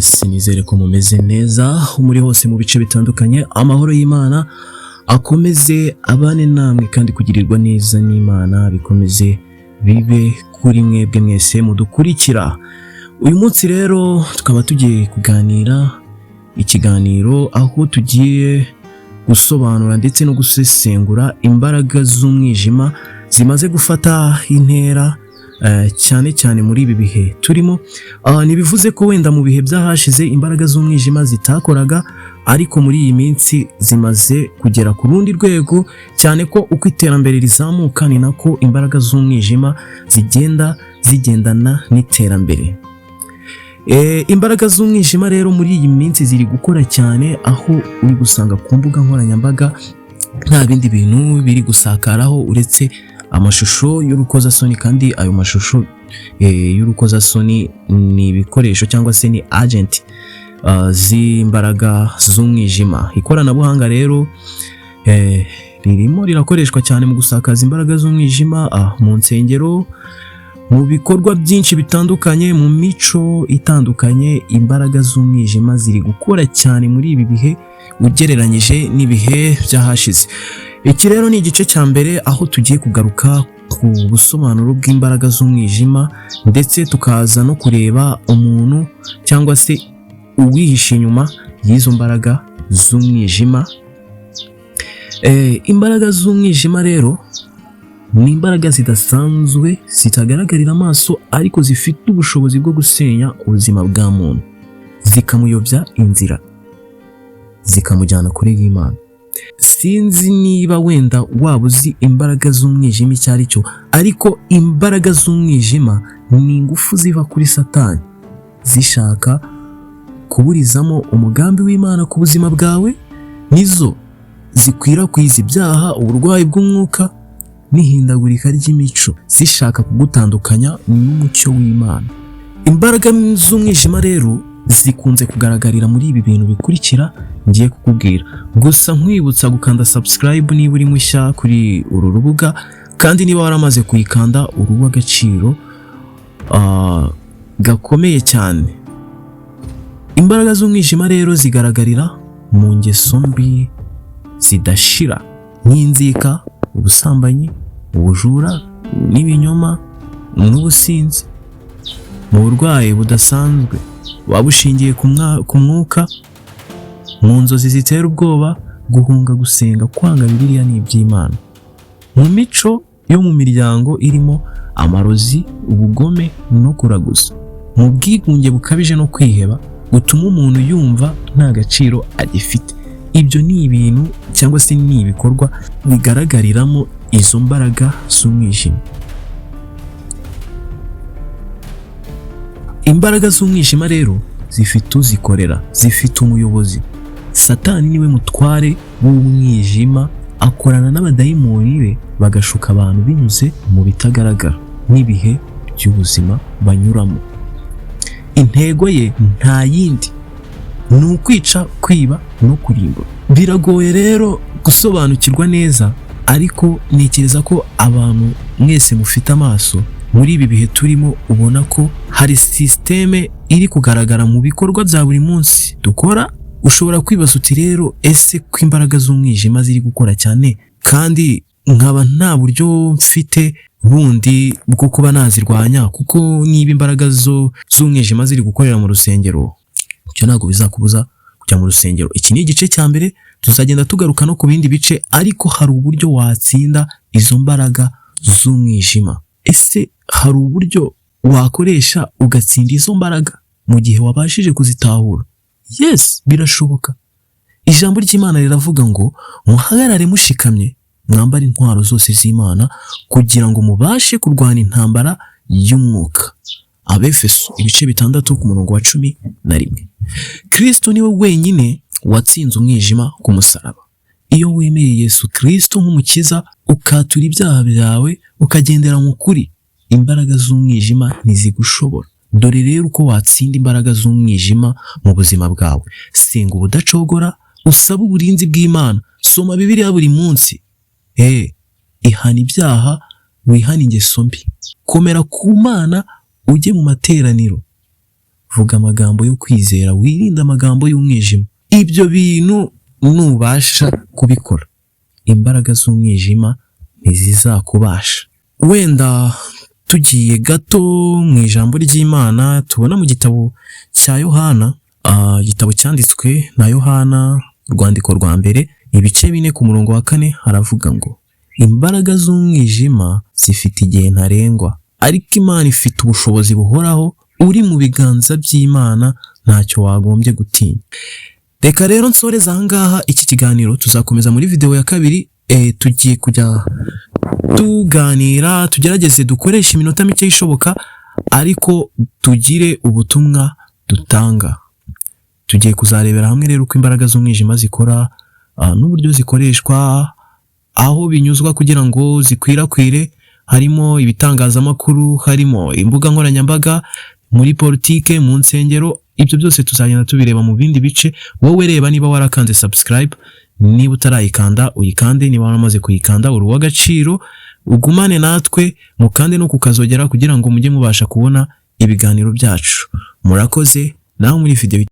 Mwese nizere ko mumeze neza aho muri hose mu bice bitandukanye. Amahoro y'Imana akomeze abane namwe, kandi kugirirwa neza n'Imana bikomeze bibe kuri mwebwe mwese mudukurikira. Uyu munsi rero tukaba tugiye kuganira ikiganiro aho tugiye gusobanura ndetse no gusesengura imbaraga z'umwijima zimaze gufata intera, cyane cyane muri ibi bihe turimo. Ntibivuze ko wenda mu bihe byahashize imbaraga z'umwijima zitakoraga, ariko muri iyi minsi zimaze kugera ku rundi rwego, cyane ko uko iterambere rizamuka ni nako imbaraga z'umwijima zigenda zigendana n'iterambere. Imbaraga z'umwijima rero muri iyi minsi ziri gukora cyane, aho uri gusanga ku mbuga nkoranyambaga nta bindi bintu biri gusakaraho uretse amashusho y'urukozasoni, kandi ayo mashusho y'urukozasoni ni ibikoresho cyangwa se ni agent z'imbaraga z'umwijima. Ikoranabuhanga rero ririmo rirakoreshwa cyane mu gusakaza imbaraga z'umwijima mu nsengero, mu bikorwa byinshi bitandukanye, mu mico itandukanye. Imbaraga z'umwijima ziri gukora cyane muri ibi bihe ugereranyije n'ibihe byahashize. Iki rero ni igice cya mbere, aho tugiye kugaruka ku busobanuro bw'imbaraga z'umwijima, ndetse tukaza no kureba umuntu cyangwa se uwihishe inyuma y'izo mbaraga z'umwijima. Imbaraga z'umwijima rero ni imbaraga zidasanzwe, zitagaragarira amaso, ariko zifite ubushobozi bwo gusenya ubuzima bwa muntu, zikamuyobya inzira, zikamujyana kure y'Imana. Sinzi niba wenda waba uzi imbaraga z'umwijima icyo ari cyo, ariko imbaraga z'umwijima ni ingufu ziva kuri Satani zishaka kuburizamo umugambi w'Imana ku buzima bwawe. Nizo zikwirakwiza ibyaha, uburwayi bw'umwuka n'ihindagurika ry'imico, zishaka kugutandukanya n'umucyo w'Imana. Imbaraga z'umwijima rero zikunze kugaragarira muri ibi bintu bikurikira ngiye kukubwira. Gusa nkwibutsa gukanda subscribe niba uri mushya kuri uru rubuga, kandi niba waramaze kuyikanda uri uw'agaciro gakomeye cyane. Imbaraga z'umwijima rero zigaragarira mu ngeso mbi zidashira nk'inzika, ubusambanyi, ubujura n'ibinyoma n'ubusinzi, mu burwayi budasanzwe buba bushingiye ku mwuka, mu nzozi zitera ubwoba, guhunga gusenga, kwanga Bibiliya n'iby'Imana, mu mico yo mu miryango irimo amarozi, ubugome no kuraguza, mu bwigunge bukabije no kwiheba gutuma umuntu yumva nta gaciro agifite. Ibyo ni ibintu cyangwa se ni ibikorwa bigaragariramo izo mbaraga z'umwijima. Imbaraga z'umwijima rero zifite uzikorera, zifite umuyobozi. Satani niwe mutware w'umwijima, akorana n'abadayimoni be bagashuka abantu binyuze mu bitagaragara n'ibihe by'ubuzima banyuramo. Intego ye nta yindi, ni ukwica, kwiba no kurimbura. Biragoye rero gusobanukirwa neza, ariko ntekereza ko abantu mwese mufite amaso muri ibi bihe turimo, ubona ko hari sisiteme iri kugaragara mu bikorwa bya buri munsi dukora. Ushobora kwibaza uti: "Rero ese ko imbaraga z'umwijima ziri gukora cyane kandi nkaba nta buryo mfite bundi bwo kuba nazirwanya?" Kuko niba imbaraga zo z'umwijima ziri gukorera mu rusengero, ibyo ntabwo bizakubuza kujya mu rusengero. Iki ni igice cya mbere, tuzagenda tugaruka no ku bindi bice, ariko hari uburyo watsinda izo mbaraga z'umwijima. Ese hari uburyo wakoresha ugatsinda izo mbaraga mu gihe wabashije kuzitahura? Yes, birashoboka. Ijambo ry'Imana riravuga ngo: "Muhagarare mushikamye, mwambare intwaro zose z'Imana kugira ngo mubashe kurwana intambara y'umwuka." Abefeso ibice 6 ku murongo wa 11. Kristo niwe wenyine watsinze umwijima ku musaraba. Iyo wemeye Yesu Kristo nk'umukiza, ukatura ibyaha byawe, ukagendera mu kuri, imbaraga z'umwijima ntizigushobora. Dore rero uko watsinda imbaraga z'umwijima mu buzima bwawe: senga ubudacogora, usabe uburinzi bw'Imana, soma Bibiliya buri munsi, ihana ibyaha, wihane ingeso mbi, komera ku Mana, ujye mu materaniro, Vuga amagambo yo kwizera, wirinde amagambo y'umwijima. Ibyo bintu nubasha kubikora, imbaraga z'umwijima ntizizakubasha. Wenda tugiye gato mu ijambo ry'Imana tubona mu gitabo cya Yohana, igitabo cyanditswe na Yohana, urwandiko rwa mbere, ibice 4 ku murongo wa 4, haravuga ngo: "Imbaraga z'umwijima zifite igihe ntarengwa, ariko Imana ifite ubushobozi buhoraho. Uri mu biganza by'Imana, ntacyo wagombye gutinya." Reka rero nsoreze aha ngaha iki kiganiro, tuzakomeza muri video ya kabiri. Tugiye kujya tuganira, tugerageze dukoreshe iminota mike ishoboka, ariko tugire ubutumwa dutanga. Tugiye kuzarebera hamwe rero uko imbaraga z'umwijima zikora, n'uburyo zikoreshwa, aho binyuzwa kugira ngo zikwirakwire, harimo ibitangazamakuru, harimo imbuga nkoranyambaga, muri politike, mu nsengero. Ibyo byose tuzagenda tubireba mu bindi bice. Wowe reba niba warakanze subscribe, niba utarayikanda uyikande, niba waramaze kuyikanda uri uw'agaciro, ugumane natwe, mukande no kukazogera kugira ngo mujye mubasha kubona ibiganiro byacu. Murakoze, naho muri video.